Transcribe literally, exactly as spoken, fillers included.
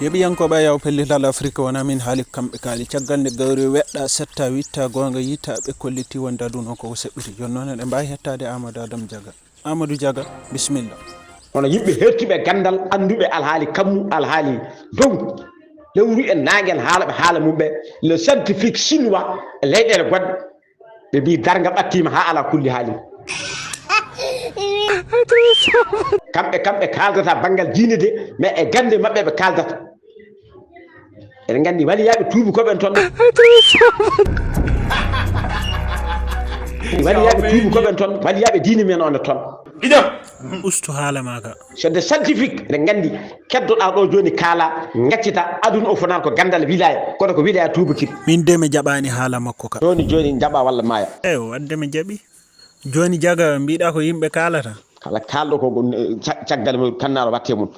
Yeɓiyankooɓe Yaw Pellel Afrique, wona min haali kamɓe kaali. Caggal nde gawri weɗɗa, setta, witta, goonga yiita, ɓe kolliti wonde aduna o koko seɓɓiti. Jooni noon eɗen mbaawi hettaade Amadou Adam Diaga. Amadou Diaga, bisimilla. Hono yimɓe hertuɓe ganndal, annduɓe alhaali kammu, alhaali dow lewru e naange, haala ɓe haala mum ɓe, le scientifique chinois e leyɗeele goɗɗe, ɓe mbi darga ɓattima ha ala kulli haali. Kamɓe, kamɓe kaaldata banngal diine de, mais e gannde maɓɓe ɓe kaaldata. Eɗen nganndi waliyaaɓe tuubi ko ɓen toon. Waliyaaɓe tuubi ko ɓen toon, waliyaaɓe diine men on e toon. Ido. Ustu haala ma ka. C'est des scientifiques. Eɗen nganndi keddoɗaa ɗo jooni kaala, ngaccita aduna o fof naan ko ganndal wilaya, kono ko wilaya tuubakiri. Min de mi jaɓaani haala makko ka. Jooni jooni jaɓa walla maaya. Eyo, wadde mi jaɓi. Jooni Diaga, mbiɗa ko yimɓe kaalata. Kala kaalɗo ko gon-, ca-, caggal mum kannaaɗo watte mum.